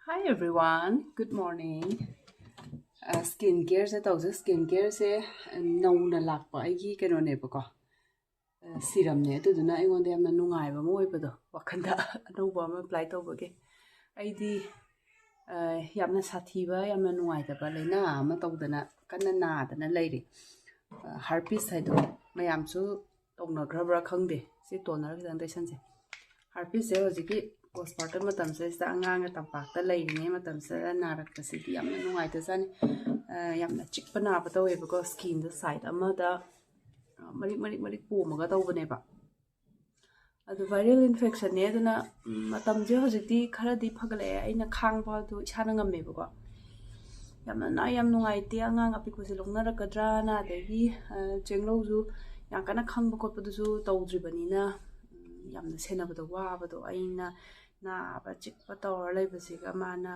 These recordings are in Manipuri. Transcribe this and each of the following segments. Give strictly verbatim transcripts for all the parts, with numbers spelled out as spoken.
Hi everyone, good morning. Skin careꯁꯦ ꯇꯧꯁꯦ. Skin careꯁꯦ ꯅꯧꯅ ꯂꯥꯛꯄ ꯑꯩꯒꯤ ꯀꯩꯅꯣꯅꯦꯕꯀꯣ, ꯁꯤꯔꯝꯅꯦ꯫ ꯑꯗꯨꯗꯨꯅ ꯑꯩꯉꯣꯟꯗ ꯌꯥꯝꯅ ꯅꯨꯡꯉꯥꯏꯕ ꯑꯃ ꯑꯣꯏꯕꯗꯣ, ꯋꯥꯈꯜꯗ ꯑꯅꯧꯕ ꯑꯃ ꯑꯦꯄ꯭ꯂꯥꯏ ꯇꯧꯕꯒꯤ꯫ ꯑꯩꯗꯤ ꯌꯥꯝꯅ ꯁꯥꯊꯤꯕ, ꯌꯥꯝꯅ ꯅꯨꯡꯉꯥꯏꯇꯕ ꯂꯥꯏꯅꯥ ꯑꯃ ꯇꯧꯗꯅ, ꯀꯟꯅ ꯅꯥꯗꯅ ꯂꯩꯔꯤ꯫ ꯍꯥꯔꯄꯤꯁ ꯍꯥꯏꯗꯣ ꯃꯌꯥꯝꯁꯨ ꯇꯧꯅꯈ꯭ꯔꯕ꯭ꯔꯥ ꯈꯪꯗꯦ꯫ ꯁꯤ ꯇꯣꯅꯔ ꯈꯤꯇꯪ ꯇꯩꯁꯟꯁꯦ꯫ ꯍꯥꯔꯄꯤꯁꯁꯦ ꯍꯧꯖꯤꯛꯀꯤ ꯄꯣꯁꯄꯥꯔꯇꯝ ꯃꯇꯝꯁꯤꯗꯩꯁꯤꯗ ꯑꯉꯥꯡꯅ ꯇꯝꯄꯥꯛꯇ ꯂꯩꯔꯤꯉꯩ ꯃꯇꯝꯁꯤꯗ ꯅꯥꯔꯛꯄꯁꯤꯗꯤ ꯌꯥꯝꯅ ꯅꯨꯡꯉꯥꯏꯇꯖꯥꯠꯅꯤ꯫ ꯌꯥꯝꯅ ꯆꯤꯛꯄ ꯅꯥꯕ ꯇꯧꯋꯦꯕꯀꯣ꯫ Skinꯗ side ꯑꯃꯗ ꯃꯔꯤꯛ ꯃꯔꯤꯛ ꯃꯔꯤꯛ ꯄꯣꯝꯃꯒ ꯇꯧꯕꯅꯦꯕ꯫ ꯑꯗꯨ viral infectionꯅꯦ꯫ ꯑꯗꯨꯅ ꯃꯇꯝꯁꯦ ꯍꯧꯖꯤꯛꯇꯤ ꯈꯔꯗꯤ ꯐꯒꯠꯂꯛꯑꯦ꯫ ꯑꯩꯅ ꯈꯥꯡꯕ ꯑꯗꯨ ꯏꯁꯥꯅ ꯉꯝꯃꯦꯕꯀꯣ꯫ ꯌꯥꯝꯅ ꯅꯥꯏ, ꯌꯥꯝ ꯅꯨꯡꯉꯥꯏꯇꯦ꯫ ꯑꯉꯥꯡ ꯑꯄꯤꯛꯄꯁꯦ ꯂꯧꯅꯔꯛꯀꯗ꯭ꯔꯥꯅ, ꯑꯗꯒꯤ ꯆꯦꯡꯂꯧꯁꯨ ꯌꯥꯝ ꯀꯟꯅ ꯈꯪꯕ ꯈꯣꯠꯄꯗꯨꯁꯨ ꯇꯧꯗ꯭ꯔꯤꯕꯅꯤꯅ ꯌꯥꯝꯅ ꯁꯦꯟꯅꯕꯗꯣ ꯋꯥꯕꯗꯣ꯫ ꯑꯩꯅ ꯅꯥꯕ ꯆꯤꯛꯄ ꯇꯧꯔ ꯂꯩꯕꯁꯤꯒ ꯃꯥꯅ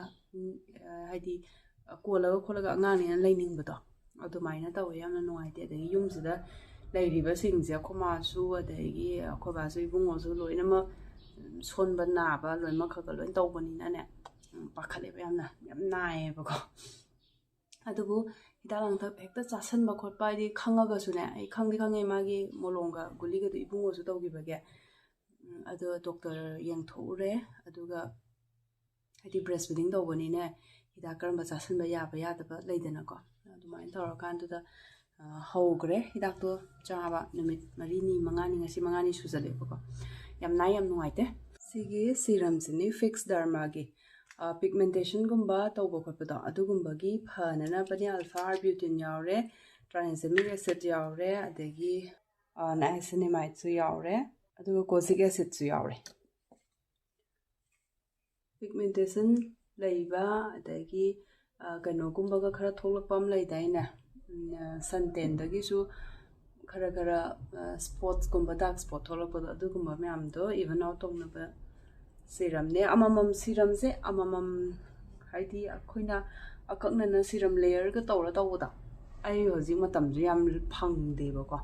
ꯍꯥꯏꯗꯤ ꯀꯣꯜꯂꯒ ꯈꯣꯠꯂꯒ ꯑꯉꯥꯡꯅꯦꯅ ꯂꯩꯅꯤꯡꯕꯗꯣ ꯑꯗꯨꯃꯥꯏꯅ ꯇꯧꯋꯦ꯫ ꯌꯥꯝꯅ ꯅꯨꯡꯉꯥꯏꯇꯦ꯫ ꯑꯗꯒꯤ ꯌꯨꯝꯁꯤꯗ ꯂꯩꯔꯤꯕꯁꯤꯡꯁꯦ, ꯑꯩꯈꯣꯏ ꯃꯥꯁꯨ ꯑꯗꯒꯤ ꯑꯩꯈꯣꯏ ꯕꯥꯁꯨ ꯏꯕꯨꯡꯉꯣꯁꯨ ꯂꯣꯏꯅꯃꯛ ꯁꯣꯟꯕ ꯅꯥꯕ ꯂꯣꯏꯅꯃꯛ ꯈꯔ ꯈꯔ ꯂꯣꯏꯅ ꯇꯧꯕꯅꯤꯅꯅꯦ, ꯄꯥꯈꯠꯂꯦꯕ, ꯌꯥꯝꯅ ꯌꯥꯝ ꯅꯥꯏꯌꯦꯕꯀꯣ꯫ ꯑꯗꯨꯕꯨ ꯍꯤꯗꯥꯛ ꯂꯥꯡꯊꯛ ꯍꯦꯛꯇ ꯆꯥꯁꯟꯕ ꯈꯣꯠꯄ ꯍꯥꯏꯗꯤ ꯈꯪꯉꯒꯁꯨꯅꯦ, ꯑꯩ ꯈꯪꯗꯤ ꯈꯪꯉꯦ ꯃꯥꯒꯤ ꯃꯣꯂꯣꯝꯒ ꯒꯨꯂꯤꯒꯗꯣ ꯏꯕꯨꯡꯉꯣꯁꯨ ꯇꯧꯈꯤꯕꯒꯤ꯫ ꯑꯗꯣ ꯗꯣꯛꯇꯔ ꯌꯦꯡꯊꯣꯛꯎꯔꯦ꯫ ꯑꯗꯨꯒ ꯍꯥꯏꯗꯤ breastfeeding ꯇꯧꯕꯅꯤꯅ ꯍꯤꯗꯥꯛ ꯀꯔꯝꯕ ꯆꯥꯁꯤꯟꯕ ꯌꯥꯕ ꯌꯥꯗꯕ ꯂꯩꯗꯅꯀꯣ꯫ ꯑꯗꯨꯃꯥꯏꯅ ꯇꯧꯔꯀꯥꯟꯗꯨꯗ ꯍꯧꯈ꯭ꯔꯦ ꯍꯤꯗꯥꯛꯇꯣ ꯆꯥꯕ꯫ ꯅꯨꯃꯤꯠ ꯃꯔꯤꯅꯤ ꯃꯉꯥꯅꯤ, ꯉꯁꯤ ꯃꯉꯥꯅꯤ ꯁꯨꯖꯜꯂꯛꯑꯦꯕꯀꯣ꯫ ꯌꯥꯝ ꯅꯥꯏ, ꯌꯥꯝ ꯅꯨꯡꯉꯥꯏꯇꯦ꯫ ꯁꯤꯒꯤ ꯁꯤꯔꯝꯁꯤꯅꯤ ꯐꯤꯛꯁ ꯗꯔꯃꯥꯒꯤ꯫ Pigmentationꯒꯨꯝꯕ ꯇꯧꯕ ꯈꯣꯠꯄꯗꯣ ꯑꯗꯨꯒꯨꯝꯕꯒꯤ ꯐꯅꯅꯕꯅꯦ ꯑꯜꯐꯥ ꯑꯥꯔꯕ꯭ꯌꯨꯇꯤꯟ ꯌꯥꯎꯔꯦ, ꯇ꯭ꯔꯥꯏꯁꯤꯃꯤꯛ ꯑꯦꯁꯤꯠ ꯌꯥꯎꯔꯦ, ꯑꯗꯒꯤ ꯅꯥꯏꯁꯤꯅꯦꯃꯥꯏꯠꯁꯨ ꯌꯥꯎꯔꯦ, ꯑꯗꯨꯒ ꯀꯣꯁꯤꯛ ꯑꯦꯁꯤꯠꯁꯨ ꯌꯥꯎꯔꯦ꯫ Pigmentation ꯂꯩꯕ, ꯑꯗꯒꯤ ꯀꯩꯅꯣꯒꯨꯝꯕꯒ ꯈꯔ ꯊꯣꯛꯂꯛꯄ ꯑꯃ ꯂꯩꯗꯥꯏꯅꯦ, ꯁꯟ ꯇꯦꯟꯗꯒꯤꯁꯨ ꯈꯔ ꯈꯔ spotsꯀꯨꯝꯕ, dark spot ꯊꯣꯛꯂꯛꯄꯗꯣ, ꯑꯗꯨꯒꯨꯝꯕ ꯃꯌꯥꯝꯗꯣ even out ꯇꯧꯅꯕ ꯁꯤꯔꯝꯅꯦ꯫ ꯑꯃꯃꯝ ꯁꯤꯔꯝꯁꯦ ꯑꯃꯃꯝ, ꯍꯥꯏꯗꯤ ꯑꯩꯈꯣꯏꯅ ꯑꯀꯛꯅꯅ ꯁꯤꯔꯝ ꯂꯦꯌꯔꯒ ꯇꯧꯔ ꯇꯧꯕꯗꯣ ꯑꯩ ꯍꯧꯖꯤꯛ ꯃꯇꯝꯁꯨ ꯌꯥꯝ ꯐꯪꯗꯦꯕꯀꯣ,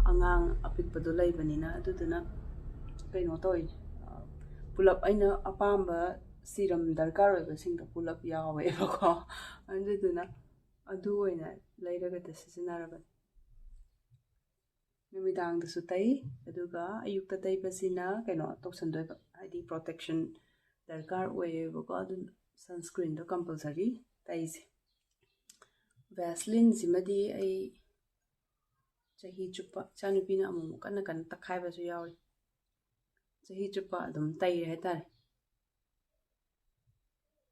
ꯑꯉꯥꯡ ꯑꯄꯤꯛꯄꯗꯣ ꯂꯩꯕꯅꯤꯅ꯫ ꯑꯗꯨꯗꯨꯅ ꯀꯩꯅꯣ ꯇꯧꯋꯤ, ꯄꯨꯂꯞ ꯑꯩꯅ ꯑꯄꯥꯝꯕ ꯁꯤꯔꯝ ꯗꯔꯀꯥꯔ ꯑꯣꯏꯕꯁꯤꯡꯗꯣ ꯄꯨꯂꯞ ꯌꯥꯎꯋꯦꯕꯀꯣ꯫ ꯑꯗꯨꯗꯨꯅ ꯑꯗꯨ ꯑꯣꯏꯅ ꯂꯩꯔꯒꯗ ꯁꯤꯖꯤꯟꯅꯔꯕꯅꯤ꯫ ꯅꯨꯃꯤꯗꯥꯡꯗꯁꯨ ꯇꯩ, ꯑꯗꯨꯒ ꯑꯌꯨꯛꯇ ꯇꯩꯕꯁꯤꯅ ꯀꯩꯅꯣ ꯇꯧꯁꯟꯗꯣꯏꯕ, ꯍꯥꯏꯗꯤ protection ꯗꯔꯀꯥꯔ ꯑꯣꯏꯌꯦꯕꯀꯣ꯫ ꯑꯗꯨꯅ sunscreenꯗꯣ compulsory ꯇꯩꯁꯦ꯫ Vaseline ꯁꯤꯃꯗꯤ ꯑꯩ ꯆꯍꯤ ꯆꯨꯞꯄ, ꯏꯆꯥꯅꯨꯄꯤꯅ ꯑꯃꯨꯛ ꯀꯟꯅ ꯀꯟꯅ ꯇꯛꯈꯥꯏꯕꯁꯨ ꯌꯥꯎꯔꯤ꯫ ꯆꯍꯤ ꯆꯨꯞꯄ ꯑꯗꯨꯝ ꯇꯩꯔꯦ ꯍꯥꯏꯇꯥꯔꯦ꯫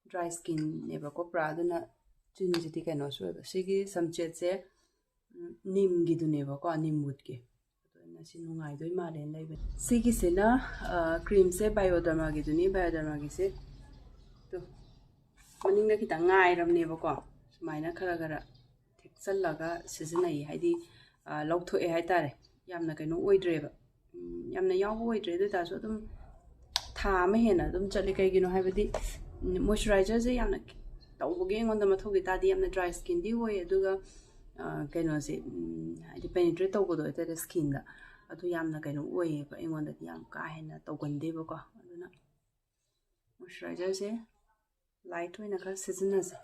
Dry skinꯅꯦꯕꯀꯣ ꯄꯨꯔꯥ, ꯑꯗꯨꯅ ꯆꯤꯟꯁꯤꯗꯤ ꯀꯩꯅꯣꯁꯨ ꯑꯣꯏꯕ꯫ ꯁꯤꯒꯤ ꯁꯝꯆꯦꯠꯁꯦ, ꯎꯝ, ꯅꯤꯝꯒꯤꯗꯨꯅꯦꯕꯀꯣ, ꯅꯤꯝ woodꯀꯤ꯫ ꯑꯗꯨꯅ ꯁꯤ ꯅꯨꯡꯉꯥꯏꯗꯣꯏ ꯃꯥꯜꯂꯦꯅ ꯂꯩꯕꯅꯤ꯫ ꯁꯤꯒꯤꯁꯤꯅ, ꯑ, creamꯁꯦ Biodermaꯒꯤꯗꯨꯅꯤ, Biodermaꯒꯤꯁꯦ꯫ ꯇꯨ, ꯃꯅꯤꯡꯗ ꯈꯤꯇꯪ ꯉꯥꯏꯔꯕꯅꯦꯕꯀꯣ, ꯁꯨꯃꯥꯏꯅ ꯈꯔ ꯈꯔ ꯊꯦꯛꯆꯜꯂꯒ ꯁꯤꯖꯤꯟꯅꯩ, ꯍꯥꯏꯗꯤ, ꯑ, ꯂꯧꯊꯣꯛꯑꯦ ꯍꯥꯏꯇꯥꯔꯦ꯫ ꯌꯥꯝꯅ ꯀꯩꯅꯣ ꯑꯣꯏꯗ꯭ꯔꯦꯕ, ꯎꯝ, ꯌꯥꯝꯅ ꯌꯥꯎꯕ ꯑꯣꯏꯗ꯭ꯔꯦ꯫ ꯑꯗꯨ ꯑꯣꯏꯇꯥꯔꯁꯨ ꯑꯗꯨꯝ ꯊꯥ ꯑꯃ ꯍꯦꯟꯅ ꯑꯗꯨꯝ ꯆꯠꯂꯤ꯫ ꯀꯩꯒꯤꯅꯣ ꯍꯥꯏꯕꯗꯤ, ꯎꯝ, moisturiserꯁꯦ ꯌꯥꯝꯅ ꯇꯧꯕꯒꯤ ꯑꯩꯉꯣꯟꯗ ꯃꯊꯧꯗꯤ ꯇꯥꯗꯦ꯫ ꯌꯥꯝꯅ dry skinꯗꯤ ꯑꯣꯏ, ꯑꯗꯨꯒ, ꯑ, ꯀꯩꯅꯣꯁꯦ, ꯎꯝ, ꯍꯥꯏꯗꯤ penetrate ꯇꯧꯕꯗꯣ ꯍꯥꯏꯇꯥꯔꯦ skinꯗ, ꯑꯗꯨ ꯌꯥꯝꯅ ꯀꯩꯅꯣ ꯑꯣꯏꯌꯦꯕ, ꯑꯩꯉꯣꯟꯗꯗꯤ ꯌꯥꯝ ꯀꯥ ꯍꯦꯟꯅ ꯇꯧꯒꯟꯗꯦꯕꯀꯣ꯫ ꯑꯗꯨꯅ moisturiserꯁꯦ light ꯑꯣꯏꯅ ꯈꯔ ꯁꯤꯖꯤꯟꯅꯁꯦ꯫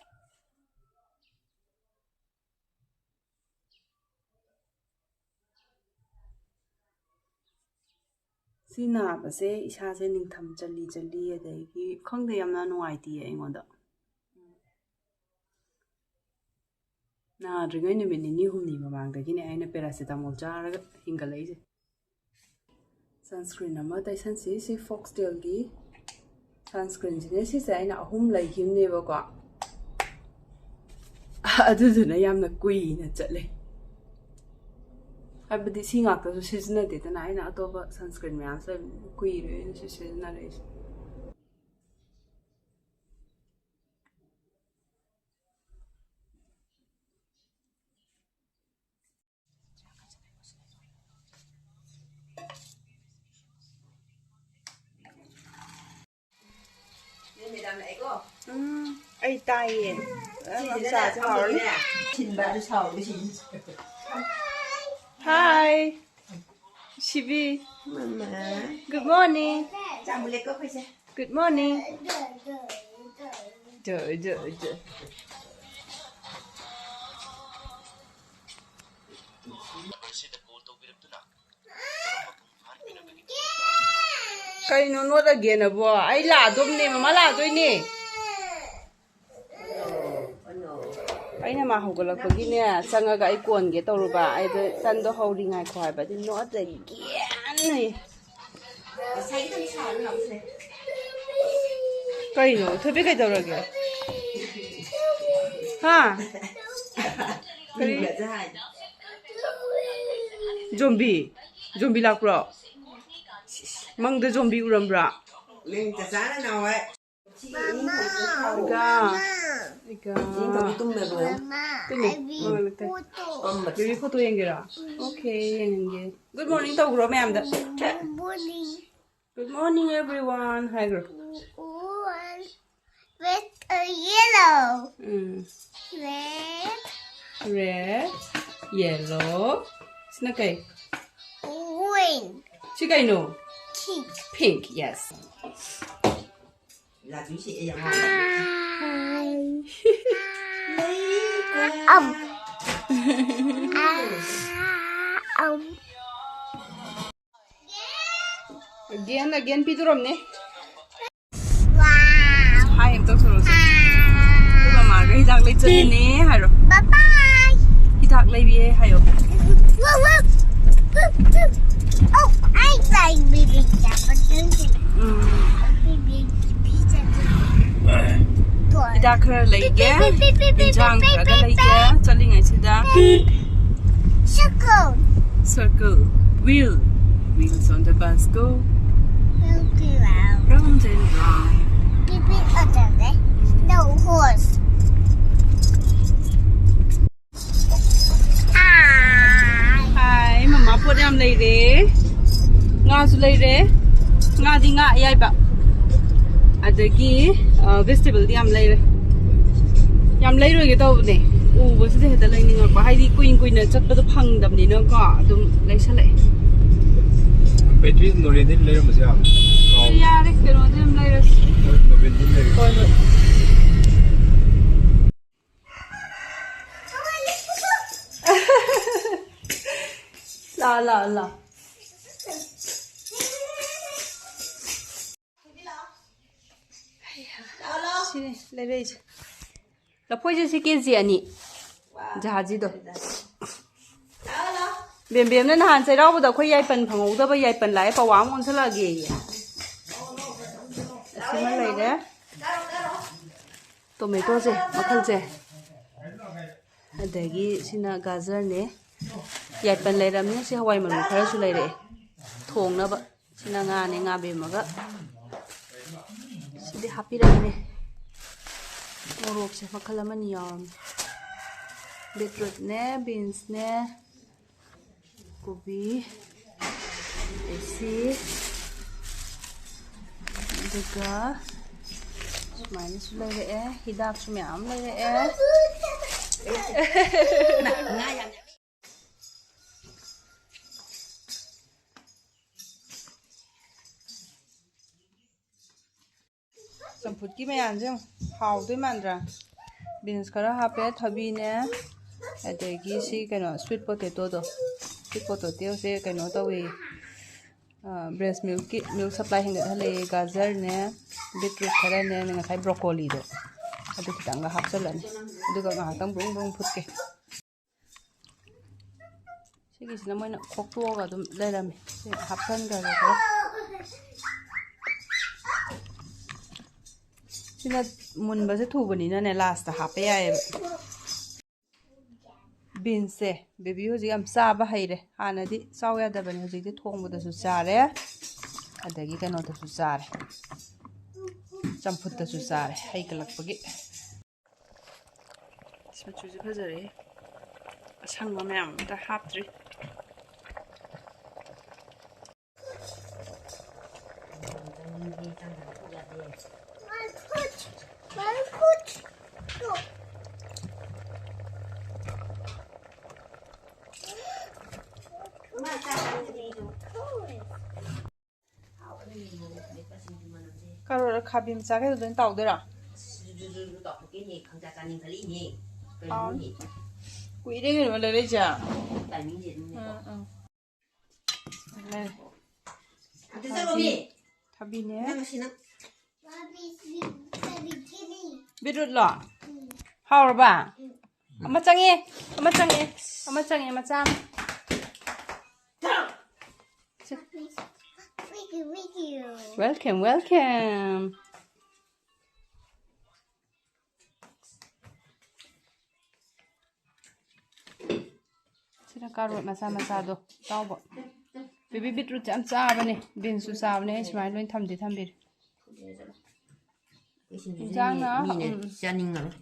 ꯁꯤ ꯅꯥꯕꯁꯦ ꯏꯁꯥꯁꯦ ꯅꯤꯡꯊꯝ ꯆꯜꯂꯤ ꯆꯜꯂꯤ, ꯑꯗꯒꯤ ꯈꯪꯗꯦ, ꯌꯥꯝꯅ ꯅꯨꯡꯉꯥꯏꯇꯦ ꯑꯩꯉꯣꯟꯗ꯫ ꯅꯥꯗ꯭ꯔꯤꯉꯩ ꯅꯨꯃꯤꯠ ꯅꯤꯅꯤ ꯍꯨꯝꯅꯤ ꯃꯃꯥꯡꯗꯒꯤꯅꯦ ꯑꯩꯅ paracetamol ꯆꯥꯔꯒ ꯍꯤꯡꯒꯠꯂꯛꯏꯁꯦ꯫ Sunscreen ꯑꯃ ꯇꯩꯁꯟꯁꯤ꯫ ꯁꯤ Foxtailꯒꯤ sunscreenꯁꯤꯅꯦ꯫ ꯁꯤꯁꯦ ꯑꯩꯅ ꯑꯍꯨꯝ ꯂꯩꯈꯤꯕꯅꯦꯕꯀꯣ, ꯑꯗꯨꯗꯨꯅ ꯌꯥꯝꯅ ꯀꯨꯏꯅ ꯆꯠꯂꯦ꯫ ꯍꯥꯏꯕꯗꯤ ꯁꯤ ꯉꯥꯛꯇꯁꯨ ꯁꯤꯖꯤꯟꯅꯗꯦꯗꯅ, ꯑꯩꯅ ꯑꯇꯣꯞꯄ sunscreen ꯃꯌꯥꯝꯁꯨ ꯀꯨꯏꯔꯦ ꯑꯩꯅ ꯁꯤ ꯁꯤꯖꯤꯟꯅꯔꯛꯏꯁꯦ꯫ ꯎꯝ, ꯑꯩ ꯇꯥꯏꯌꯦ꯫ ꯑ, ꯆꯥꯁꯦ ꯍꯥꯎꯔꯅꯤ꯫ ꯁꯤꯟꯕ ꯑꯗꯨ ꯁꯥꯎꯔꯒ ꯁꯤꯅꯤ꯫ Hi, ꯁꯤꯕꯤ꯫ ꯃꯃꯥ꯫ Good morning꯫ ꯆꯥꯃꯨꯂꯦꯠꯀ ꯑꯩꯈꯣꯏꯁꯦ꯫ Good morning. ꯖꯣ, ꯖꯣ, ꯖꯣ꯫ ꯀꯩꯅꯣ ꯅꯣꯠ ꯑꯒꯦꯟ ꯑꯕꯣ? ꯑꯩ ꯂꯥꯛꯑꯗꯣꯝꯅꯦ, ꯃꯃꯥ ꯂꯥꯛꯑꯗꯣꯏꯅꯦ꯫ ꯑꯩꯅ ꯃꯥ ꯍꯧꯒꯠꯂꯛꯄꯒꯤꯅꯦ, ꯆꯪꯉꯒ ꯑꯩ ꯀꯣꯟꯒꯦ ꯇꯧꯔꯨꯕ꯫ ꯑꯩꯗꯣ ꯇꯟꯗꯣ ꯍꯧꯔꯤ ꯉꯥꯏꯈꯣ ꯍꯥꯏꯕ꯫ ꯑꯗꯨ ꯅꯣꯠ ꯑꯒꯦꯟ ꯑꯌꯦ꯫ ꯀꯩꯅꯣ? ꯊꯣꯏꯕꯤ ꯀꯩꯗꯧꯔꯒꯦ? ꯍꯥ? ꯀꯔꯤ? ꯖꯣꯝꯕꯤ? ꯖꯣꯝꯕꯤ ꯂꯥꯛꯄ꯭ꯔꯣ? ꯃꯪꯗ ꯖꯣꯝꯕꯤ ꯎꯔꯝꯕ꯭ꯔꯥ? ꯅꯪ ꯆꯆꯥꯅ ꯅꯍꯥꯟꯋꯥꯏ ꯏꯒꯥ꯫ ꯏꯒꯥ꯫ ꯇꯨꯝꯃꯦ꯫ ꯃꯥ ꯅꯠꯇꯦ꯫ ꯕꯦꯕꯤ ꯐꯣꯇꯣ ꯌꯦꯡꯒꯦꯔꯥ? ꯑꯣꯀꯦ, ꯌꯦꯡꯍꯟꯒꯦ꯫ Good morning ꯇꯧꯈ꯭ꯔꯣ ꯃꯌꯥꯝꯗ꯫ Good morning. Good morning, everyone ꯍꯥꯏꯈ꯭ꯔꯣ꯫ One with a yellow. Um. Red. Red, yellow. ꯁꯤꯅ ꯀꯩ? Green. ꯁꯤ ꯀꯩꯅꯣ? Pink. Pink, yes. Hi. Um. Um. Again, again ꯄꯤꯗꯣꯔꯝꯅꯦ꯫ Hi ꯑꯝꯇ ꯇꯧꯊꯣꯔꯛꯑꯣꯁꯦ꯫ ꯑꯩꯈꯣꯏ ꯃꯃꯥꯒ ꯍꯤꯗꯥꯛ ꯂꯩ ꯆꯠꯂꯤꯅꯦ ꯍꯥꯏꯔꯣ꯫ Bye bye. ꯍꯤꯗꯥꯛ ꯂꯩꯕꯤꯌꯦ ꯍꯥꯏꯌꯣ꯫ Oh, I like baby. ꯎꯝ꯫ ꯍꯤꯗꯥꯛ ꯈꯔ ꯂꯩꯒꯦ꯫ ꯏꯟꯖꯥꯡ ꯈꯔꯒ ꯂꯩꯒꯦ꯫ ꯆꯠꯂꯤꯉꯩꯁꯤꯗ꯫ Circle. Circle. Wheel. Wheels on the bus go round and round. No horse. Hi. Hi, ꯃꯃꯥ ꯄꯣꯠ ꯌꯥꯝ ꯂꯩꯔꯦ꯫ ꯉꯥꯁꯨ ꯂꯩꯔꯦ꯫ ꯉꯥꯗꯤ ꯉꯥ ꯑꯌꯥꯏꯕ꯫ ꯑꯗꯒꯤ, ꯑ, vegetable ꯗꯤ ꯌꯥꯝ ꯂꯩꯔꯦ꯫ ꯌꯥꯝ ꯂꯩꯔꯣꯏꯒꯦ ꯇꯧꯕꯅꯦ꯫ ꯎꯕꯁꯤꯗ ꯍꯦꯛꯇ ꯂꯩꯅꯤꯡꯉꯛꯄ꯫ ꯍꯥꯏꯗꯤ ꯀꯨꯏꯅ ꯀꯨꯏꯅ ꯆꯠꯄꯗꯣ ꯐꯪꯗꯕꯅꯤꯅꯀꯣ꯫ ꯑꯗꯨꯝ ꯂꯩꯁꯜꯂꯛꯑꯦ꯫ Battery ꯅꯣꯔꯦꯗꯤ ꯂꯩꯔꯝꯕꯁꯨ ꯌꯥꯕꯅꯤ꯫ ꯌꯥꯔꯦ, ꯀꯩꯅꯣꯗꯤ ꯑꯗꯨꯝ ꯂꯩꯔꯦ꯫ ꯂꯥꯛꯑꯣ꯫ ꯁꯤꯅꯤ ꯂꯩꯔꯛꯏꯁꯦ꯫ ꯂꯐꯣꯏꯁꯦ ꯁꯤ ꯀꯦ ꯖꯤ ꯑꯅꯤ꯫ ꯖꯍꯥꯖꯤꯗꯣ꯫ ꯕꯦꯝꯕꯦꯝꯅ ꯅꯍꯥꯟ ꯆꯩꯔꯥꯎꯕꯗ ꯑꯩꯈꯣꯏ ꯌꯥꯏꯄꯟ ꯐꯪꯍꯧꯗꯕ, ꯌꯥꯏꯄꯟ ꯂꯥꯛꯑꯦ, ꯄꯋꯥ ꯑꯃ ꯑꯣꯟꯁꯜꯂꯛꯑꯒꯦꯌꯦ꯫ ꯑꯁꯤꯃ ꯂꯩꯔꯦ꯫ ꯇꯣꯃꯦꯇꯣꯁꯦ ꯃꯈꯜꯁꯦ꯫ ꯑꯗꯒꯤ ꯁꯤꯅ ꯒꯥꯖꯔꯅꯦ꯫ ꯌꯥꯏꯄꯟ ꯂꯩꯔꯝꯅꯤ꯫ ꯁꯤ ꯍꯋꯥꯏ ꯃꯔꯨ ꯈꯔꯁꯨ ꯂꯩꯔꯛꯑꯦ ꯊꯣꯡꯅꯕ꯫ ꯁꯤꯅ ꯉꯥꯅꯦ, ꯉꯥ ꯕꯦꯝꯃꯒ꯫ ꯁꯤꯗꯤ ꯍꯥꯞꯄꯤꯔꯝꯃꯦ꯫ ꯃꯣꯔꯣꯛꯁꯦ ꯃꯈꯜ ꯑꯃꯅꯤ ꯌꯥꯎꯔꯝꯃꯦ꯫ ꯕꯤꯠꯔꯨꯠꯅꯦ, ꯕꯤꯟꯁꯅꯦ, ꯀꯣꯕꯤ, ꯁꯤ, ꯑꯗꯨꯒ ꯁꯨꯃꯥꯏꯅꯁꯨ ꯂꯩꯔꯛꯑꯦ꯫ ꯍꯤꯗꯥꯛꯁꯨ ꯃꯌꯥꯝ ꯂꯩꯔꯛꯑꯦ꯫ ꯆꯝꯐꯨꯠꯀꯤ ꯃꯌꯥꯝꯁꯦ ꯌꯦꯡꯉꯨ, ꯍꯥꯎꯗꯣꯏ ꯃꯥꯟꯗ꯭ꯔꯥ? ꯕꯤꯟꯁ ꯈꯔ ꯍꯥꯞꯄꯦ, ꯊꯕꯤꯅꯦ, ꯑꯗꯒꯤ ꯁꯤ ꯀꯩꯅꯣ ꯁ꯭ꯋꯤꯠ ꯄꯣꯇꯦꯇꯣꯗꯣ, ꯁ꯭ꯋꯤꯠ ꯄꯣꯇꯦꯇꯣꯁꯦ ꯀꯩꯅꯣ ꯇꯧꯋꯤ, ꯕ꯭ꯔꯦꯁ ꯃꯤꯜꯛꯀꯤ ꯃꯤꯜꯛ ꯁꯄ꯭ꯂꯥꯏ ꯍꯦꯟꯒꯠꯍꯜꯂꯛꯑꯦ꯫ ꯒꯥꯖꯔꯅꯦ, ꯕꯤꯠꯔꯨꯠ ꯈꯔꯅꯦ, ꯉꯁꯥꯏ ꯕ꯭ꯔꯣꯀꯣꯂꯤꯗꯣ ꯑꯗꯨ ꯈꯤꯇꯪꯒ ꯍꯥꯞꯆꯜꯂꯅꯤ, ꯑꯗꯨꯒ ꯉꯥꯏꯍꯥꯛꯇꯪ ꯕ꯭ꯔꯨꯡ ꯕ꯭ꯔꯨꯡ ꯐꯨꯠꯀꯦ꯫ ꯁꯤꯒꯤꯁꯤꯅ ꯃꯣꯏꯅ ꯈꯣꯛꯇꯣꯛꯑꯒ ꯑꯗꯨꯝ ꯂꯩꯔꯝꯃꯦ꯫ ꯁꯤ ꯍꯥꯞꯆꯟꯈ꯭ꯔꯒꯦ ꯈꯔ꯫ ꯁꯤꯅ ꯃꯨꯟꯕꯁꯦ ꯊꯨꯕꯅꯤꯅꯅꯦ, ꯂꯥꯁꯇ ꯍꯥꯞꯄ ꯌꯥꯏꯑꯕ꯫ ꯕꯤꯟꯁꯁꯦ ꯕꯦꯕꯤ ꯍꯧꯖꯤꯛ ꯌꯥꯝ ꯆꯥꯕ ꯍꯩꯔꯦ꯫ ꯍꯥꯟꯅꯗꯤ ꯆꯥꯎ ꯌꯥꯗꯕꯅꯤ, ꯍꯧꯖꯤꯛꯇꯤ ꯊꯣꯡꯕꯗꯁꯨ ꯆꯥꯔꯦ, ꯑꯗꯒꯤ ꯀꯩꯅꯣꯗꯁꯨ ꯆꯥꯔꯦ, ꯆꯝꯐꯨꯠꯇꯁꯨ ꯆꯥꯔꯦ ꯍꯩꯒꯠꯂꯛꯄꯒꯤ꯫ ꯃꯆꯨꯁꯦ ꯐꯖꯔꯦ꯫ ꯑꯁꯪꯕ ꯃꯌꯥꯝ ꯑꯝꯇ ꯍꯥꯞꯇ꯭ꯔꯤ꯫ ꯀꯔꯣꯠ ꯑꯈꯥꯕꯤ ꯃꯆꯥꯈꯩꯗꯣ ꯂꯣꯏ ꯇꯥꯎꯗꯣꯏꯔꯣ? ꯍꯥꯎꯅꯤ꯫ ꯀꯨꯏꯔꯦ ꯀꯩꯅꯣ ꯂꯩꯔꯛꯏꯁꯦ꯫ ꯎꯝ, ꯎꯝ꯫ ꯂꯩꯔꯦ꯫ ꯑꯝꯇ ꯆꯠꯂꯣꯃꯤ꯫ ꯊꯕꯤꯅꯦ꯫ ꯅꯪ ꯉꯁꯤ ꯅꯪ꯫ ꯕꯤꯠꯔꯨꯠꯂꯣ? ꯍꯥꯎꯔꯕ? ꯑꯃ ꯆꯪꯉꯦ, ꯑꯃ ꯆꯪꯉꯦ, ꯑꯃ ꯆꯪꯉꯦ, ꯃꯆꯥ ꯑꯃ꯫ Thank you, thank you. Welcome, welcome. ꯁꯤꯅ ꯀꯥꯔꯣꯠ ꯃꯆꯥ ꯃꯆꯥꯗꯣ ꯑꯇꯥꯎꯕ꯫ ꯕꯦꯕꯤ ꯕꯤꯠꯔꯨꯠꯁꯦ ꯌꯥꯝ ꯆꯥꯕꯅꯦ, ꯕꯤꯟꯁꯁꯨ ꯆꯥꯕꯅꯦ꯫ ꯑꯩ ꯁꯨꯃꯥꯏꯅ ꯂꯣꯏ ꯊꯝꯗꯤ ꯊꯝꯕꯤꯔꯦ꯫ ꯏꯟꯖꯥꯡꯅ, ꯃꯤꯅ ꯎꯝ꯫ ꯆꯥꯅꯤꯡꯉꯔꯣꯏ꯫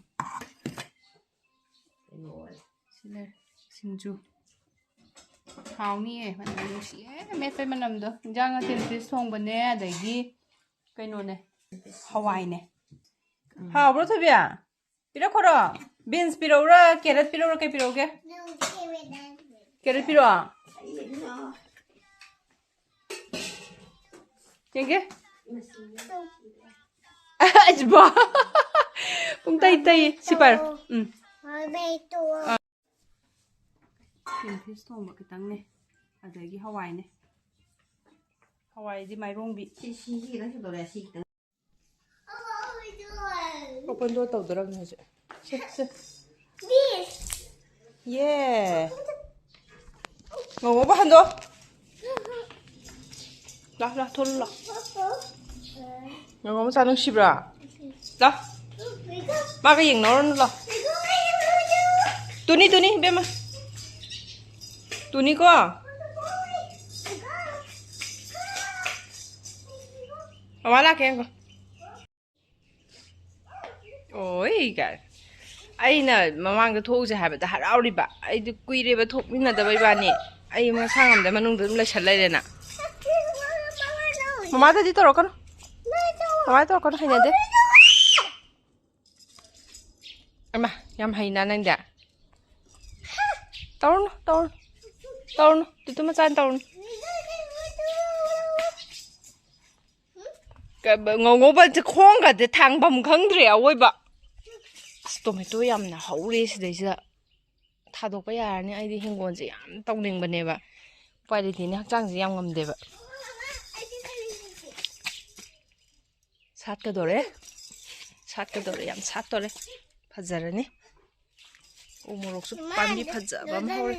ꯁꯤ ꯂꯩꯔꯦ, ꯁꯤꯡꯖꯨ꯫ ꯍꯥꯎꯅꯤꯌꯦ, ꯃꯅꯝ ꯅꯨꯡꯁꯤꯌꯦ, ꯃꯦꯠꯄꯩ ꯃꯅꯝꯗꯣ꯫ ꯏꯟꯖꯥꯡꯅ ꯇꯤꯟ ꯐꯤꯁ ꯊꯣꯡꯕꯅꯦ, ꯑꯗꯒꯤ ꯀꯩꯅꯣꯅꯦ, ꯍꯋꯥꯏꯅꯦ꯫ ꯎꯝ꯫ ꯍꯥꯎꯕ꯭ꯔꯣ, ꯊꯣꯏꯕꯤ? ꯄꯤꯔꯛꯈꯣꯔꯣ? ꯕꯤꯟꯁ ꯄꯤꯔꯛꯎꯔꯥ, ꯀꯦꯔꯠ ꯄꯤꯔꯛꯎꯔꯥ, ꯀꯩ ꯄꯤꯔꯛꯎꯒꯦ? ꯀꯦꯔꯠ ꯄꯤꯔꯛꯑꯣ꯫ ꯌꯦꯡꯒꯦ꯫ ꯑꯩꯁꯤꯕꯣ꯫ ꯄꯨꯡ ꯇꯩ ꯇꯩ꯫ ꯁꯤ ꯄꯥꯏꯔꯣ꯫ ꯎꯝ꯫ ꯇꯤꯟ ꯐꯤꯁ ꯊꯣꯡꯕ ꯈꯤꯇꯪꯅꯦ꯫ ꯑꯗꯒꯤ ꯍꯋꯥꯏꯅꯦ꯫ ꯍꯋꯥꯏꯗꯤ ꯃꯥꯏꯔꯣꯡꯕꯤ꯫ ꯁꯤ, ꯁꯤ, ꯁꯤ ꯈꯤꯇꯪ ꯁꯤꯗꯣꯔꯦ, ꯁꯤ ꯈꯤꯇꯪ꯫ Open door ꯇꯧꯗꯣꯔꯕꯅꯦ ꯍꯧꯖꯤꯛ꯫ ꯁꯦ, ꯁꯦ꯫ ꯌꯦ꯫ ꯉꯧꯉꯧꯕ ꯍꯟꯗꯣ꯫ ꯂꯥ, ꯂꯥ, ꯊꯣꯛꯂꯛꯑꯣ, ꯂꯥ꯫ ꯉꯧꯉꯧ ꯃꯆꯥ ꯅꯨꯡꯁꯤꯕ꯭ꯔꯥ? ꯂꯥ꯫ ꯃꯥꯒ ꯌꯦꯡꯅꯧꯔꯅꯨ, ꯂꯥ꯫ ꯇꯨꯅꯤ, ꯇꯨꯅꯤ, ꯏꯕꯦꯝꯃ꯫ ꯇꯨꯅꯤꯀꯣ꯫ ꯃꯃꯥ ꯂꯥꯛꯀꯦ ꯉꯥꯏꯈꯣ꯫ ꯑꯣꯏ ꯀꯥꯏ꯫ ꯑꯩꯅ ꯃꯃꯥꯡꯗ ꯊꯣꯛꯎꯁꯦ ꯍꯥꯏꯕꯗ ꯍꯔꯥꯎꯔꯤꯕ꯫ ꯑꯩꯗꯤ ꯀꯨꯏꯔꯦꯕ ꯊꯣꯛꯃꯤꯟꯅꯗꯕ ꯏꯕꯥꯅꯤ꯫ ꯑꯩ ꯃꯁꯥ ꯉꯝꯗ ꯃꯅꯨꯡꯗ ꯑꯗꯨꯝ ꯂꯩꯁꯜ ꯂꯩꯔꯦꯅ꯫ ꯃꯃꯥꯗꯗꯤ ꯇꯧꯔꯛꯀꯅꯨ꯫ ꯃꯃꯥꯗ ꯇꯧꯔꯛꯀꯅꯨ, ꯍꯩꯅꯗꯦ꯫ ꯑꯃ, ꯌꯥꯝ ꯍꯩꯅ ꯅꯪꯗꯤ꯫ ꯇꯧꯔꯨꯅꯨ, ꯇꯧꯔꯨꯅꯨ꯫ ꯇꯧꯔꯨꯅꯨ, ꯇꯨꯇꯨ ꯃꯆꯥꯅ ꯇꯧꯔꯨꯅꯨ꯫ ꯀ-, ꯉꯧꯉꯧꯕ ꯈꯣꯡꯒꯗꯤ ꯊꯥꯡꯐꯝ ꯈꯪꯗ꯭ꯔꯦ ꯑꯋꯣꯏꯕ꯫ ꯑꯁ, ꯇꯣꯃꯦꯇꯣ ꯌꯥꯝꯅ ꯍꯧꯔꯦ ꯁꯤꯗꯩꯁꯤꯗ꯫ ꯊꯥꯗꯣꯛꯄ ꯌꯥꯔꯅꯤ꯫ ꯑꯩꯗꯤ ꯍꯤꯡꯒꯣꯜꯁꯦ ꯌꯥꯝ ꯇꯧꯅꯤꯡꯕꯅꯦꯕ꯫ ꯎꯄꯥꯏ ꯂꯩꯇꯦꯅꯦ, ꯍꯛꯆꯥꯡꯁꯦ ꯌꯥꯝ ꯉꯝꯗꯦꯕ꯫ ꯁꯥꯠꯀꯗꯣꯔꯦ, ꯁꯥꯠꯀꯗꯣꯔꯦ, ꯌꯥꯝ ꯁꯥꯠꯇꯣꯔꯦ꯫ ꯐꯖꯔꯅꯤ꯫ ꯎ ꯃꯣꯔꯣꯛꯁꯨ ꯄꯥꯝꯕꯤ ꯐꯖꯕ ꯑꯃ ꯍꯧꯔꯦ꯫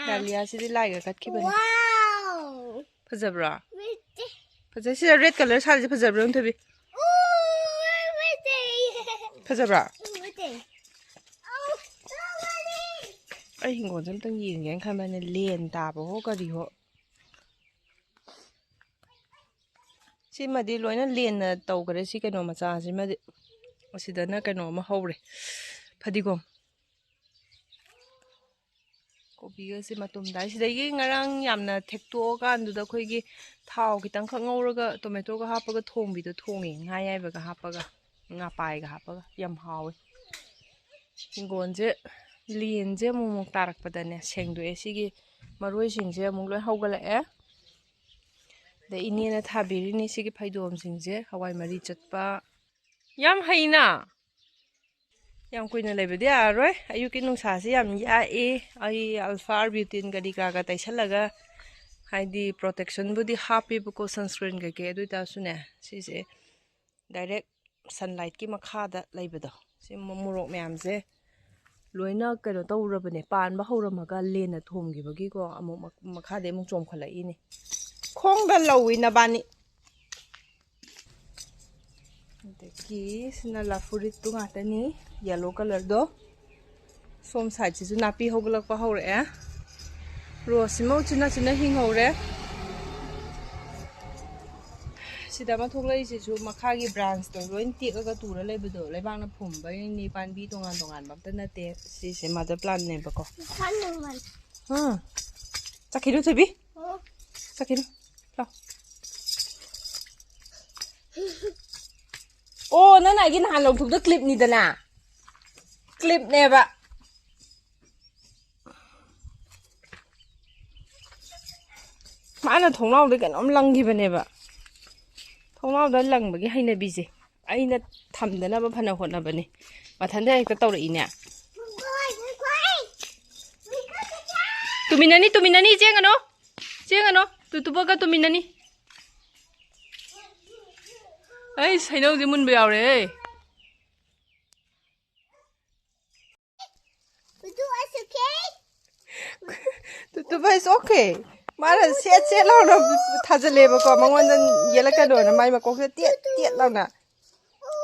ꯗꯥꯂꯤꯌꯥꯁꯤꯗꯤ ꯂꯥꯏꯒ ꯀꯠꯈꯤꯕꯅꯤ꯫ ꯐꯖꯕ꯭ꯔꯣ? ꯐꯖꯩ꯫ ꯁꯤꯗ ꯔꯦꯗ ꯀꯂꯔ ꯁꯥꯠꯂꯤꯁꯦ ꯐꯖꯕ꯭ꯔꯣ, ꯊꯣꯏꯕꯤ? ꯐꯖꯕ꯭ꯔꯣ? ꯑꯩ ꯍꯤꯡꯒꯣꯜꯁꯦ ꯑꯝꯇꯪ ꯌꯦꯡꯒꯦꯅ ꯈꯟꯕꯅꯦ꯫ ꯂꯦꯟ ꯇꯥꯕꯍꯣ ꯀꯔꯤꯍꯣ꯫ ꯁꯤꯃꯗꯤ ꯂꯣꯏꯅ ꯂꯦꯟꯅ ꯇꯧꯈ꯭ꯔꯦ꯫ ꯁꯤ ꯀꯩꯅꯣ ꯃꯆꯥꯁꯤꯃꯗꯤ꯫ ꯑꯁꯤꯗꯅ ꯀꯩꯅꯣ ꯑꯃ ꯍꯧꯔꯦ, ꯐꯗꯤꯒꯣꯝ꯫ ꯀꯣꯕꯤꯒꯁꯦ ꯃꯇꯨꯝ ꯇꯥꯏ꯫ ꯁꯤꯗꯒꯤ ꯉꯔꯥꯡ ꯌꯥꯝꯅ ꯊꯦꯛꯇꯣꯛꯑꯀꯥꯟꯗꯨꯗ ꯑꯩꯈꯣꯏꯒꯤ ꯊꯥꯎ ꯈꯤꯇꯪꯈꯛ ꯉꯧꯔꯒ ꯇꯣꯃꯦꯇꯣꯒ ꯍꯥꯞꯄꯒ ꯊꯣꯡꯕꯤꯗꯣ ꯊꯣꯡꯉꯦ, ꯉꯥ ꯑꯌꯥꯏꯕꯒ ꯍꯥꯞꯄꯒ, ꯉꯥꯄꯥꯏꯒ ꯍꯥꯞꯄꯒ꯫ ꯌꯥꯝ ꯍꯥꯎꯋꯦ꯫ ꯍꯤꯡꯒꯣꯜꯁꯦ ꯂꯦꯟꯁꯦ ꯑꯃꯨꯛ ꯑꯃꯨꯛ ꯇꯥꯔꯛꯄꯗꯅꯦ ꯁꯦꯡꯗꯣꯛꯑꯦ꯫ ꯁꯤꯒꯤ ꯃꯔꯣꯏꯁꯤꯡꯁꯦ ꯑꯃꯨꯛ ꯂꯣꯏ ꯍꯧꯒꯠꯂꯛꯑꯦ꯫ ꯑꯗꯩ ꯏꯅꯦꯅ ꯊꯥꯕꯤꯔꯤꯅꯤ ꯁꯤꯒꯤ ꯐꯩꯗꯣꯝꯁꯤꯡꯁꯦ, ꯍꯋꯥꯏ ꯃꯔꯤ ꯆꯠꯄ꯫ ꯌꯥꯝ ꯍꯩꯅ꯫ ꯌꯥꯝ ꯀꯨꯏꯅ ꯂꯩꯕꯗꯤ ꯌꯥꯔꯔꯣꯏ꯫ ꯑꯌꯨꯛꯀꯤ ꯅꯨꯡꯁꯥꯁꯦ ꯌꯥꯝ ꯌꯥꯛꯑꯦ꯫ ꯑꯩ ꯑꯜꯐꯥ ꯑꯥꯔꯕ꯭ꯌꯨꯇꯤꯟ ꯀꯔꯤ ꯀꯔꯥꯒ ꯇꯩꯁꯜꯂꯒ, ꯍꯥꯏꯗꯤ ꯄ꯭ꯔꯣꯇꯦꯛꯁꯟꯕꯨꯗꯤ ꯍꯥꯞꯄꯦꯕꯀꯣ, ꯁꯟꯁꯀ꯭ꯔꯤꯟ ꯀꯩꯀꯩ, ꯑꯗꯨ ꯑꯣꯏꯇꯥꯔꯁꯨꯅꯦ, ꯁꯤꯁꯦ ꯗꯥꯏꯔꯦꯛ ꯁꯟꯂꯥꯏꯠꯀꯤ ꯃꯈꯥꯗ ꯂꯩꯕꯗꯣ, ꯁꯤ ꯃꯣ-, ꯃꯣꯔꯣꯛ ꯃꯌꯥꯝꯁꯦ ꯂꯣꯏꯅ ꯀꯩꯅꯣ ꯇꯧꯔꯕꯅꯦ, ꯄꯥꯟꯕ ꯍꯧꯔꯝꯃꯒ ꯂꯦꯟꯅ ꯊꯣꯝꯈꯤꯕꯒꯤꯀꯣ, ꯑꯃꯨꯛ ꯃ-, ꯃꯈꯥꯗꯩ ꯑꯃꯨꯛ ꯆꯣꯡꯈꯠꯂꯛꯏꯅꯦ꯫ ꯈꯣꯡꯗ ꯂꯧꯏ ꯅꯕꯥꯅꯤ꯫ ꯑꯗꯒꯤ ꯁꯤꯅ ꯂꯐꯨꯔꯤꯠꯇꯨ ꯉꯥꯛꯇꯅꯤ, ꯌꯦꯂꯣ ꯀꯂꯔꯗꯣ꯫ ꯁꯣꯝ ꯁꯥꯏꯠꯁꯤꯁꯨ ꯅꯥꯄꯤ ꯍꯧꯒꯠꯂꯛꯄ ꯍꯧꯔꯛꯑꯦ꯫ ꯔꯣꯁꯁꯤꯃ ꯎꯆꯤꯟ ꯅꯥꯆꯤꯟꯅ ꯍꯤꯡꯍꯧꯔꯦ꯫ ꯁꯤꯗ ꯑꯃ ꯊꯣꯛꯂꯛꯏꯁꯤꯁꯨ ꯃꯈꯥꯒꯤ ꯕ꯭ꯔꯥꯟꯁꯇꯣ ꯂꯣꯏ ꯇꯦꯛꯑꯒ ꯇꯨꯔ ꯂꯩꯕꯗꯣ, ꯂꯩꯕꯥꯛꯅ ꯐꯨꯝꯕꯩꯅꯤ, ꯄꯥꯝꯕꯤ ꯇꯣꯉꯥꯟ ꯇꯣꯉꯥꯟꯕ ꯑꯝꯇ ꯅꯠꯇꯦ꯫ ꯁꯤꯁꯦ ꯃꯥꯗꯔ ꯄ꯭ꯂꯥꯟꯅꯦꯕꯀꯣ꯫ ꯎꯝ꯫ ꯆꯠꯈꯤꯅꯨ ꯊꯣꯏꯕꯤ꯫ ꯆꯠꯈꯤꯅꯨ꯫ ꯂꯥꯎ꯫ ꯑꯣ, ꯅꯪꯅ ꯑꯩꯒꯤ ꯅꯍꯥꯟ ꯂꯧꯊꯣꯛꯄꯗꯣ ꯀ꯭ꯂꯤꯞꯅꯤꯗꯅ? ꯀ꯭ꯂꯤꯞꯅꯦꯕ꯫ ꯃꯥꯅ ꯊꯣꯡꯅꯥꯎꯗ ꯀꯩꯅꯣꯝ ꯂꯪꯈꯤꯕꯅꯦꯕ꯫ ꯊꯣꯡꯅꯥꯎꯗ ꯂꯪꯕꯒꯤ ꯍꯩꯅꯕꯤꯁꯦ ꯑꯩꯅ ꯊꯝꯗꯅꯕ ꯐꯅ ꯍꯣꯠꯅꯕꯅꯦ, ꯃꯊꯟꯇ ꯍꯦꯛꯇ ꯇꯧꯔꯛꯏꯅꯦ꯫ ꯇꯨꯃꯤꯟꯅꯅꯤ, ꯇꯨꯃꯤꯟꯅꯅꯤ, ꯆꯦꯟꯒꯅꯨ꯫ ꯆꯦꯟꯒꯅꯨ꯫ ꯇꯨꯇꯨꯕꯣꯛꯀ ꯇꯨꯃꯤꯟꯅꯅꯤ꯫ ꯑꯩ ꯍꯩꯅꯧꯁꯦ ꯃꯨꯟꯕ ꯌꯥꯎꯔꯦ꯫ ꯇꯨꯇꯨꯕ is okay꯫ ꯃꯥꯅ ꯁꯦꯠ ꯁꯦꯠ ꯂꯥꯎꯅ ꯊꯥꯖꯤꯜꯂꯦꯕꯀꯣ, ꯃꯉꯣꯟꯗ ꯌꯦꯜꯂꯛꯀꯅꯣꯅ ꯃꯥꯏ ꯃꯀꯣꯛꯁꯦ ꯇꯦꯠ ꯇꯦꯠ ꯂꯥꯎꯅ꯫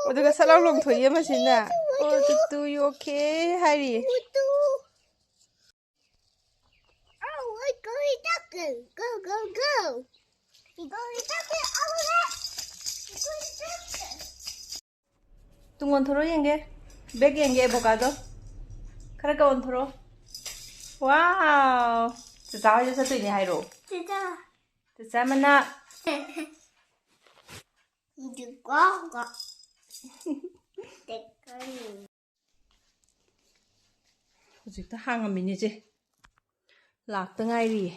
ꯑꯗꯨꯒ ꯁꯠ ꯂꯥꯎ ꯂꯣꯡꯊꯣꯛꯏ ꯑꯃꯁꯤꯅ꯫ "Oh, Tutu, you okay?" ꯍꯥꯏꯔꯤꯌꯦ꯫ Oh, we go, we go, go, go, go. We go, we go, go, all right. We go, we go, go. ꯇꯨꯡ ꯑꯣꯟꯊꯣꯔꯛꯑꯣ ꯌꯦꯡꯒꯦ꯫ ꯕꯦꯛ ꯌꯦꯡꯒꯦ ꯑꯦꯕꯣꯀꯥꯗꯣ꯫ ꯈꯔꯒ ꯑꯣꯟꯊꯣꯔꯛꯑꯣ꯫ ꯋꯥꯎ! ꯆꯆꯥ ꯍꯣꯏꯗ ꯆꯠꯇꯣꯏꯅꯦ ꯍꯥꯏꯔꯣ꯫ ꯆꯆꯥ꯫ ꯆꯆꯥ ꯃꯅꯥ꯫ ꯍꯧꯖꯤꯛꯇ ꯍꯥꯡꯉꯝꯃꯤꯅꯦ ꯏꯆꯦ꯫ ꯂꯥꯛꯇ ꯉꯥꯏꯔꯤꯌꯦ꯫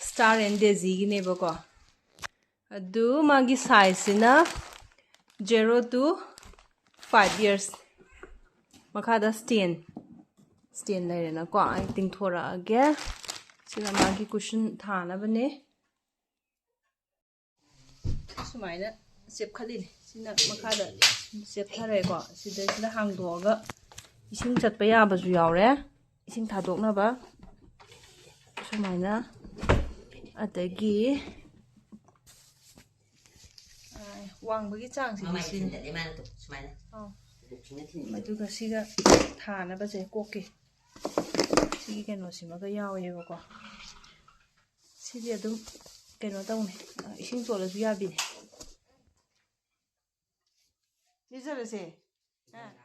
Star and Daisyꯒꯤꯅꯦꯕꯀꯣ꯫ ꯑꯗꯨ ꯃꯥꯒꯤ sizeꯁꯤꯅ zero to five years꯫ ꯃꯈꯥꯗ stand, stand ꯂꯩꯔꯦꯅꯀꯣ꯫ ꯑꯩ ꯇꯤꯡꯊꯣꯔꯛꯑꯒꯦ꯫ ꯁꯤꯅ ꯃꯥꯒꯤ cushion ꯊꯥꯅꯕꯅꯦ꯫ ꯁꯨꯃꯥꯏꯅ ꯆꯦꯞꯈꯠꯂꯤꯅꯦ꯫ ꯁꯤꯅ ꯃꯈꯥꯗ ꯆꯦꯞꯊꯔꯦꯀꯣ꯫ ꯁꯤꯗꯩꯁꯤꯗ ꯍꯥꯡꯗꯣꯛꯑꯒ ꯏꯁꯤꯡ ꯆꯠꯄ ꯌꯥꯕꯁꯨ ꯌꯥꯎꯔꯦ, ꯏꯁꯤꯡ ꯊꯥꯗꯣꯛꯅꯕ꯫ ꯁꯨꯃꯥꯏꯅ꯫ ꯑꯗꯒꯤ, ꯑ, ꯋꯥꯡꯕꯒꯤ ꯆꯥꯡꯁꯤꯗꯤ ꯃꯃꯥꯏ ꯁꯤꯅꯤ꯫ ꯊꯤꯟꯗꯠꯂꯦ ꯃꯥꯅ ꯇꯨ ꯁꯨꯃꯥꯏꯅ꯫ ꯑꯧ꯫ ꯁꯤꯗ ꯊꯤꯟꯅ ꯊꯤꯟꯅ꯫ ꯑꯗꯨꯒ ꯁꯤꯒ ꯊꯥꯅꯕꯁꯦ ꯀꯣꯛꯀꯤ ꯁꯤꯒꯤ ꯀꯩꯅꯣꯁꯤꯃꯒ ꯌꯥꯎꯋꯦꯕꯀꯣ꯫ ꯁꯤꯗꯤ ꯑꯗꯨꯝ ꯀꯩꯅꯣ ꯇꯧꯅꯤ, ꯏꯁꯤꯡ ꯆꯣꯠꯂꯁꯨ ꯌꯥꯕꯤꯅꯦ꯫ ꯄꯤꯖꯔꯁꯦ꯫ ꯑ꯫